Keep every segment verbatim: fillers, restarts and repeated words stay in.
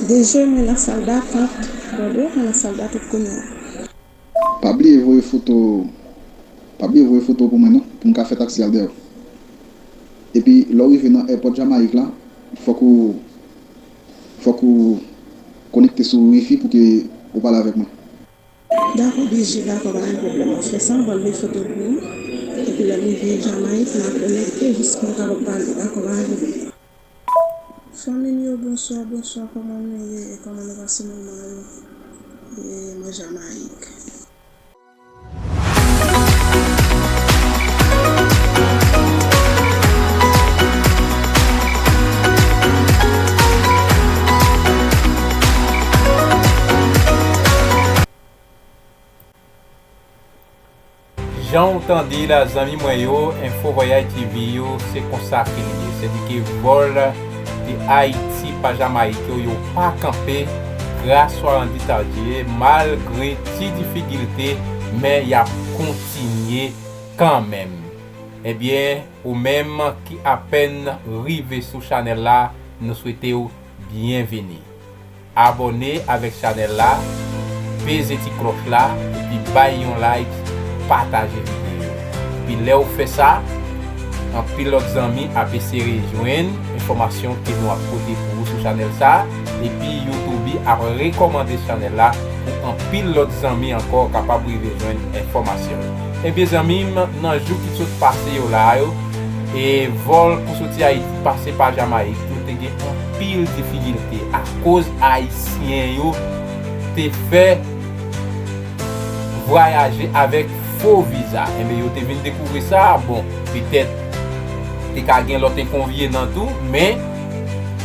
D J, mwen nan sal datant. Bòdwe, mwen nan sal datant kounye a. Pa bliye voye foto, pa bliye voye foto pou mwen non, pou m ka fè taksi al dèyè w. Epi, lè w rive nan èpòt Jamayik la, fòk ou, fòk ou konekte sou wifi pou ke ou pale avèk mwen. Dakò, D J, dakò, pa gen pwoblèm. M ap fè sa, m pral voye foto pou ou. Epi, lè m rive Jamayik, m a konekte jis pou nou kapab pale. Dakò, pa gen pwoblèm. Fanmi m yo, bonswa, bonswa, kòman nou ye? E kòman nou pase moman yo? E mwen Jamayik. Jan w tande l, zanmi mwen yo, Enfo Vwayaj T V yo, se konsa ke l ye. Sètadi ke vòl de Ayiti pa Jamayik yo, yo pa kanpe gras a Andy Tardieu, malgre ti difikilte, men y ap kontinye kanmenm. Ebyen, ou menm ki apèn rive sou chanèl la, nou swete w byenveni. Abòne avèk chanèl la, peze ti klòch la, epi bay yon like, pataje videyo. Epi lè w fè sa, anpil lòt zanmi ap eseye jwenn enfòmasyon ke nou ap pote pou ou sou chanèl sa, epi YouTube ap rekòmande chanèl la pou anpil lòt zanmi ankò kapab rive jwenn enfòmasyon yo. Ebyen zanmi m, nan jou ki sot pase yo la yo, e vòl pou soti Ayiti pase pa Jamayik, yo te gen anpil difikilte akoz Ayisyen yo te fè vwayaje avèk fo viza. Enben, yo te vin dekouvri sa, bon, petèt te ka gen lòt enkonvyenan tou, men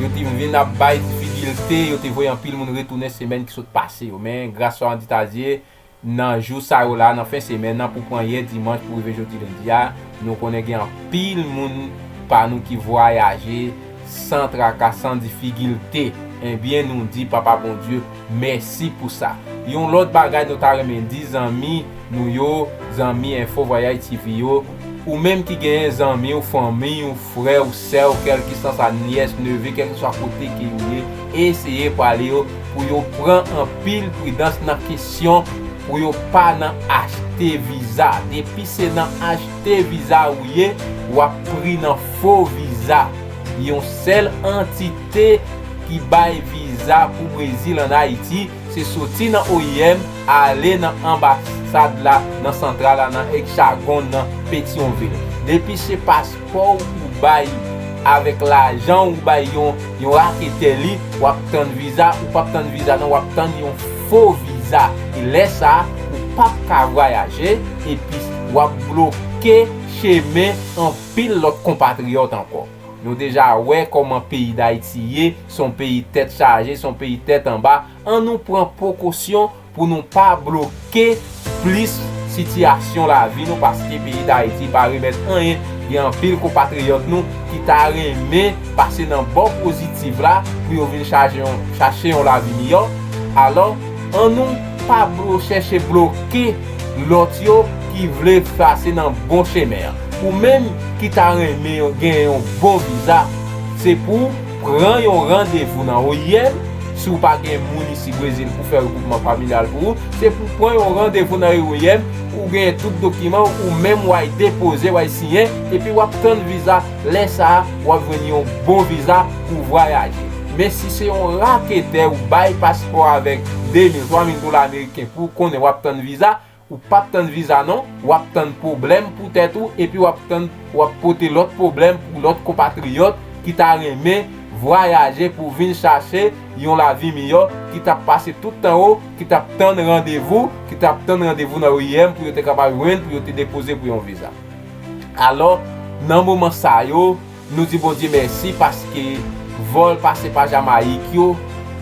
yo te vin ap bay difikilte, yo te voye anpil moun retounen semèn ki sot pase yo. Men, gras a Andy Tardieu, nan jou sa yo la, nan fen semèn nan, pou pran yè dimanch pou rive jodi lendi a, nou konnen gen anpil moun pa nou ki vwayaje san traka, san difikilte. Ebyen, nou di Papa Bondye mèsi pou sa. Yon lòt bagay nou ta renmen di zanmi nou yo, zanmi Enfo Vwayaj T V yo, ou menm ki genyen zanmi w, fanmi w, frè w, sè w, kèlkeswa sa, nyès, neve, kèlkeswa kote ke ou ye, eseye pale yo pou yo pran anpil pridans nan kesyon pou yo pa nan achte viza. Depi se nan achte viza ou ye, w ap pri nan fo viza. Yon sèl antite ki bay viza pou Brezil ann Ayiti, se soti nan O I M, ale nan anbasad la, nan santral la, nan Egchagon, nan Petyonvil. Depi se paspò w ou bay avèk lajan ou bay yon, yon raketè li, w ap tann viza, ou p ap tann viza non, w ap tann yon fo viza. E lè sa a, ou p ap ka vwayaje, epi w ap bloke chemen anpil lòt konpatriyòt ankò. Nou deja wè kòman peyi Dayiti ye, se yon peyi tèt chaje, se yon peyi tèt anba. Ann nou pran prekosyon pou nou pa bloke plis sitiyasyon lavi nou, paske peyi Dayiti pa remèt anyen. Gen anpil konpatriyòt nou ki ta renmen pase nan bò pozitif la pou yo vin chache yon, chache yon lavi miyò. Alò, ann nou pa blo-, chèche bloke lòt yo ki vle pase nan bon chemen an. Ou menm ki ta renmen gen yon bon viza, se pou w pran yon randevou nan O I M, si w pa gen moun isi Brezil pou fè regwoupman familyal pou ou, se pou w pran yon randevou nan O I M, ou genyen tout dokiman w, ou menm w ay depoze, w ay siyen, epi w ap tann viza. Lè sa a, w ap jwenn yon bon viza pou vwayaje. Men si se yon raketè ou bay paspò avèk de mil, twa mil dola ameriken pou w konnen w ap tann viza, ou p ap tann viza non, w ap tann pwoblèm pou tèt ou, epi w ap tann, w ap pote lòt pwoblèm pou lòt konpatriyòt ki ta renmen vwayaje pou vin chache yon lavi miyò, ki t ap pase tout tan yo, ki t ap tann randevou, ki t ap tann randevou nan O I M pou yo te kapab jwenn, pou yo te depoze pou yon viza. Alò, nan moman sa yo, nou di Bondye mèsi paske vòl pase pa Jamayik yo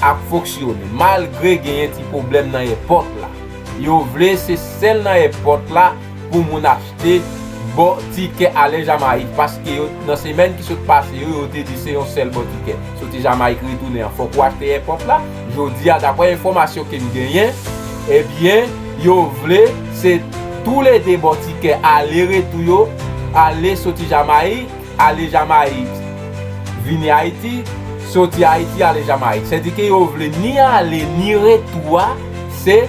ap fonksyone, malgre genyen ti pwoblèm nan èpòt la. Yo vle se sèl nan èpòt la pou moun achte bò tikè ale Jamayik, paske yo, nan semèn ki sot pase yo, yo te di se yon sèl bò tikè. Soti Jamayik retounen an, fòk ou achte èpòt la. Jodi a, daprè enfòmasyon ke m genyen, ebyen, yo vle se toulede bò tikè ale retou yo, ale soti Jamayik, ale Jamayik, vini Ayiti, soti Ayiti ale Jamayik. Sèdike yo vle ni ale ni retou a, se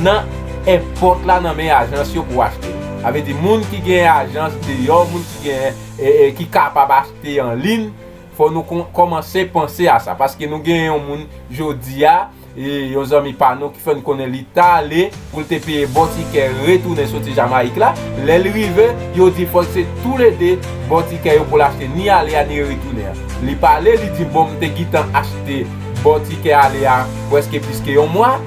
nan èpòt la nan men ajans yo pou achte. Sa vle di moun ki gen ajans deyò, moun ki gen, e, e, ki kapab achte an liy, fò nou kon- kòmanse panse a sa. Paske nou gen yon moun jodi a, e, yon zanmi pa nou ki fè n konnen li t ale pou l te peye bò tikè retounen soti Jamayik la. Lè l rive, yo di fòk se toulede bò tikè yo pou l achte ni ale a ni retounen an. Li pale, li di, "Bon, m te gentan achte bò tikè ale a prèske plis ke yon mwa.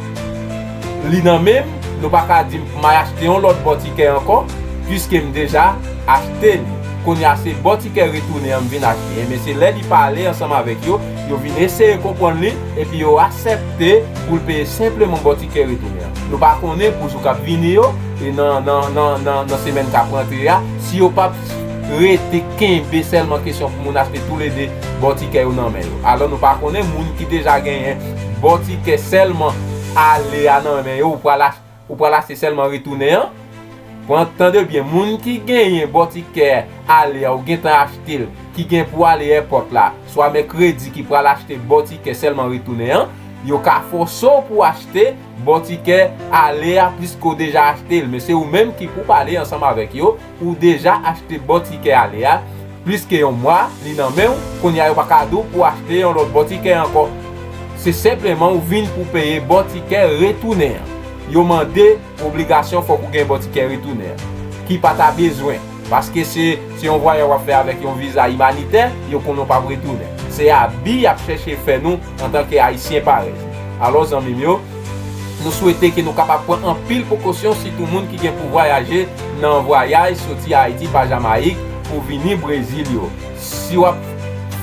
Li nan men m, nou pa ka di m pou m al achte yon lòt bò tikè ankò, piske m deja achte li. Kounye a se bò tikè retounen an m vin achte." Enben, se lè li pale ansanm avèk yo, yo vin eseye konprann li, epi yo aksepte pou l peye senpleman bò tikè retounen an. Nou pa konnen pou jou k ap vini yo, e nan, nan, nan, nan, nan semèn k ap rantre a, si yo p ap rete kenbe sèlman kesyon pou moun achte toulede bò tikè yo nan men yo. Alò, nou pa konnen moun ki deja genyen bò tikè sèlman ale a nan men yo, ou pral ach- ou pral achte sèlman retounen an. Pran, tande byen, moun ki genyen bò tikè ale a, ou gentan achte l, ki gen pou ale èpòt la, swa mèkredi ki pral achte bò tikè sèlman retounen an, yo ka fòse w pou w achte bò tikè ale a pliske w deja achte l. Men se ou menm ki pou pale ansanm avèk yo, ou deja achte bò tikè ale a plis ke yon mwa, li nan men w, kounye a yo pa ka di w pou w achte yon lòt bò tikè ankò. Se senpleman ou vin pou peye bò tikè retounen an. Yo mande obligasyon fòk ou gen bò tikè retounen an, ki pa ta bezwen. Paske se, se yon vwayaj w ap fè avèk yon viza imanitè, yo konnen w p ap retounen. Se abi y ap chèche fè nou antanke Ayisyen parèt. Alò, zanmi m yo, nou swete ke nou kapab pran anpil prekosyon, sitou moun ki gen pou vwayaje nan vwayaj soti Ayiti pa Jamayik pou vini Brezil yo. Si w ap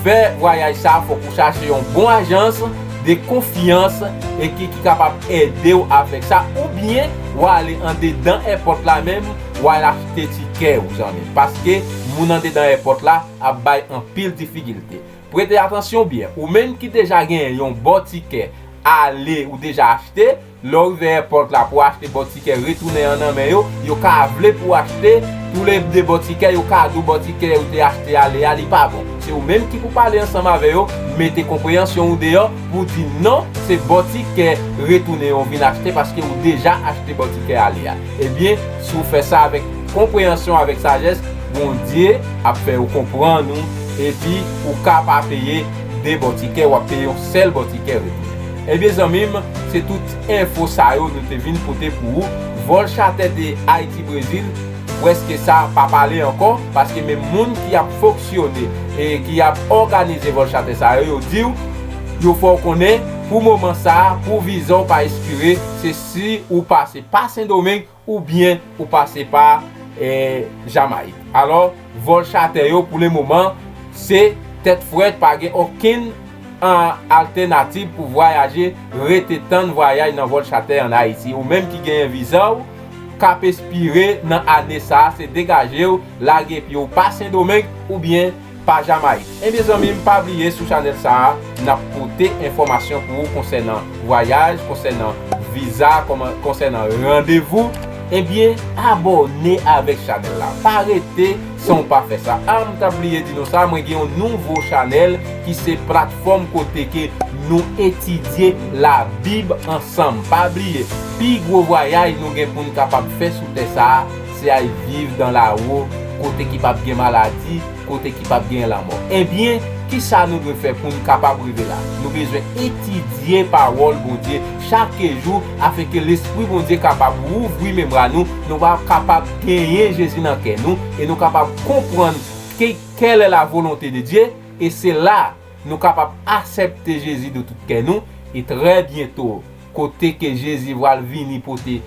fè vwayaj sa a, fòk ou chache yon bon ajans de konfyans e ki, ki kapab ede w avèk sa, oubyen w ale andedan èpòt la menm, w al achte tikè ou, zanmi m. Paske moun andedan èpòt la ap bay anpil difikilte. Prete atansyon byen, ou menm ki deja genyen yon bò tikè ale ou deja achte, lè w rive èpòt la pou w achte bò tikè retounen an nan men yo, yo ka vle pou w achte toulede bò tikè, yo ka di w bò tikè ou te achte ale a, li pa bon. Se ou menm ki pou pale ansanm avè yo, mete konpreyansyon ou deyò pou di non, se bò tikè retounen an w vin achte paske ou deja achte bò tikè ale a. Ebyen, si w fè sa avèk konpreyansyon, avèk sajès, Bondye ap fè yo konprann ou, epi ou ka pa peye de bò tikè, w ap peye yon sèl bò tikè retounen. Ebyen, zanmi m, se tout enfo sa yo nou te vin pote pou ou. Vòl chatè de Ayiti Brezil, prèske sa pa pale ankò, paske menm moun ki ap fonksyone e ki ap òganize vòl chatè sa yo, yo di w, yo fè w konnen, pou moman sa a, pou viza w pa ekspire, se si ou pase pa Sendomeng oubyen ou pase pa, eh, Jamayik. Alò, vòl chatè yo, pou le moman, se tèt frèt, pa gen okenn, ah, altènativ pou vwayaje, rete tann vwayaj nan vòl chatè ann Ayiti. Ou menm ki genyen viza w k ap ekspire nan ane sa a, se degaje w, lage pye w pa Sendomeng oubyen pa Jamayik. Ebyen, zanmi m, pa bliye sou chanèl sa a, n ap pote enfòmasyon pou ou konsènan vwayaj, konsènan viza, kòman, konsènan randevou. Ebyen, abòne avèk chanèl la. Pa rete san w pa fè sa. A, m t ap bliye di nou sa, mwen gen yon nouvo chanèl ki se platfòm kote ke nou etidye Labib ansanm. Pa bliye, pi gwo vwayaj nou gen pou n kapab fè sou tè sa a, se al viv dan lawo, kote ki p ap gen maladi, kote ki p ap gen lanmò. Ebyen, kisa nou dwe fè pou n kapab rive la? Nou bezwen etidye pawòl Bondye chak jou, afenke Lespri Bondye kapab ouvri memwa nou, nou va kapab genyen Jezi nan kè nou, e nou kapab konprann ke, quelle est la volonté de Dieu, e se la nou kapab aksepte Jezi de tout kè nou, e trè byento, kote ke Jezi pral vini pote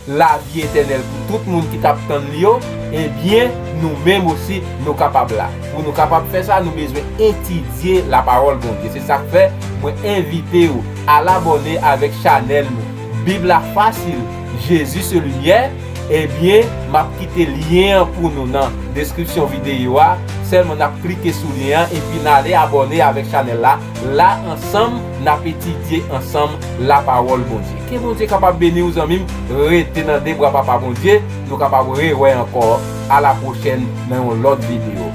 lavi etènèl pou tout moun ki t ap tann li yo, ebyen, nou menm osi, nou kapab la. Pou nou kapab fè sa, nou bezwen etidye lapawòl Bondye. Se sa k fè, mwen envite w al abòne avèk chanèl nou. Bib la fasil, Jésus c'est lumière. Ebyen, m ap kite lyen an pou nou nan deskripsyon videyo a. Sèlman n ap klike sou lyen an epi n ale abòne avèk chanèl la. La, ansanm, n ap etidye ansanm lapawòl Bondye. Ke Bondye kapab beni w, zanmi m. Rete nan de bra Papa Bondye. Nou kapab rewè ankò. A la pwochèn nan yon lòt videyo.